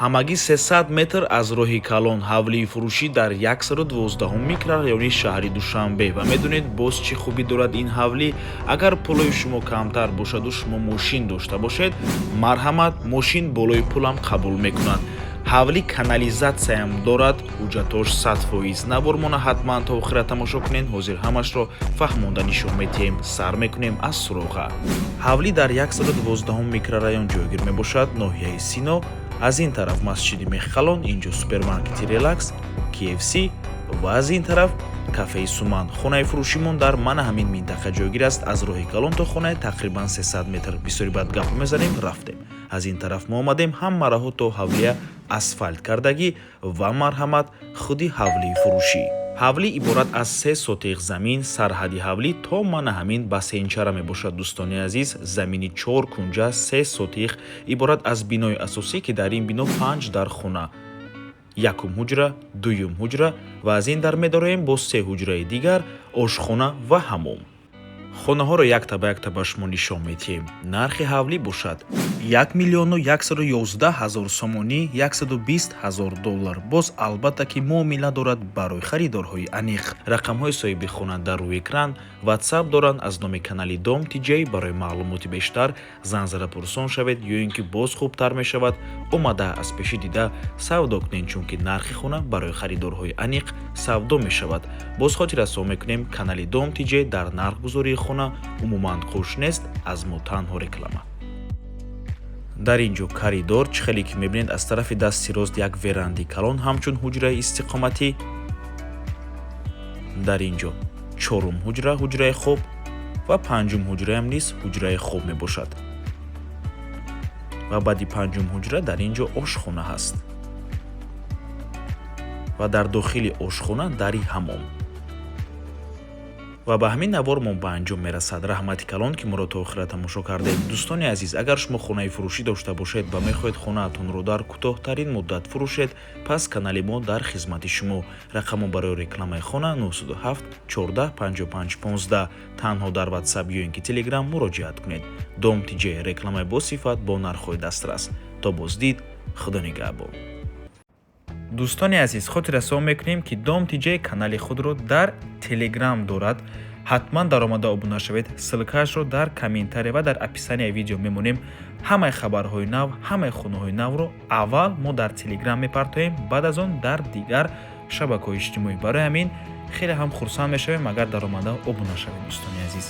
Ҳамагӣ 300 метр аз роҳи калон, ҳавлии фурӯшӣ дар 112 микрорайони шаҳри Душанбе. Ва медонед, боз чӣ хубӣ дорад ин ҳавлӣ? Агар пулои шумо камтар бошаду шумо мошин дошта бошед, марҳамат, мошин болои пулам қабул мекунад. Ҳавлӣ канализатсияам дорад, ҳуҷҷатош 100%. Навормона ҳатман то охира тамошо кунед, ҳозир ҳамашро фаҳмонда нишон медиҳем. Сар мекунем аз суроға. Ҳавлӣ дар 112 микрорайон ҷойгир мебошад, ноҳияи Сино. Аз ин тараф масҷиди Мехқалон, инҷо супермаркети Релакс, KFC ва аз ин тараф кафеи Суман. Хонаи фурӯшимон дар мана ҳамин минтақа ҷойгир аст. Аз роҳи калон то хона тақрибан 300 метр. Бисёри баъд гап мезанем, рафтем. Аз ин тараф мо омадем, ҳама раҳо то ҳавлия асфалт кардагӣ ва марҳамат, худи ҳавлии фурӯшӣ. Ҳавлӣ иборат аз 3 сотих замин. Сарҳади ҳавлӣ то мана ҳамин бассейнчара мебошад. Дӯстони азиз, замини чор кунҷа, 3 сотих, иборат аз бинои асосӣ, ки дар ин бино панҷ дар хона: якум ҳуҷра, дуюм ҳуҷра ва аз ин дар медороем боз се ҳуҷраи дигар, ошхона ва ҳамом. Хонаҳоро якта ба якта ба шумо нишон медиҳем. Нархи ҳавлӣ бошад 1 111 000 сомонӣ, 120 ҳазор доллар. Боз, албатта, ки муомила дорад барои харидорҳои аниқ. Рақамҳои соҳиби хона дар рӯи экран, Ватсап доранд. Аз номи канали Дом Тиҷей барои маълумоти бештар занг зада пурсон шавед ё ин ки боз хубтар мешавад, омада аз пешӣ дида савдо кунед, чунки нархи хона барои харидорҳои аниқ савдо мешавад. Боз хотиррасон мекунем, канали Дом Тиҷей дар нархгузории хона умуман қуш нест, аз мо танҳо реклама. Дар ин ҷо коридор, чӣ хеле ки мебинед, аз тарафи дасти рост як веранди калон, ҳамчун ҳуҷраи истиқоматӣ. Дар ин ҷо чорум ҳуҷра, ҳуҷраи хоб, ва панҷум ҳуҷраам низ ҳуҷраи хоб мебошад. Ва баъди панҷум ҳуҷра дар ин ҷо ошхона ҳаст ва дар дохили ошхона дари ҳамом. Ва ба ҳамин навормон ба анҷом мерасад. Раҳмати калон, ки моро то охира тамошо кардед. Дӯстони азиз, агар шумо хонаи фурӯшӣ дошта бошед ва мехоҳед хонаатонро дар кӯтоҳтарин муддат фурӯшед, пас канали мо дар хизмати шумо. Рақамо барои рекламаи хона 97 14 55 15. Танҳо дар Ватсап ё ин ки Телеграм муроҷиат кунед. Дом ТЖ: рекламаи босифат бо нархҳои дастрас. То боздид, Худо нигаҳбон. Дӯстони азиз, хотиррасон мекунем, ки Дом ТЖ канали худро дар Телеграм дорад. Ҳатман даромада обуна шавед. Ссылкаашро дар комментария ва дар описанияи видео мемонем. Ҳамаи хабарҳои нав, ҳамаи хонаҳои навро аввал мо дар Телеграм мепартоем, баъд аз он дар дигар шабакаҳои иҷтимоӣ. Барои ҳамин хеле ҳам хурсанд мешавем, агар даромада обуна шавед, дӯстони азиз.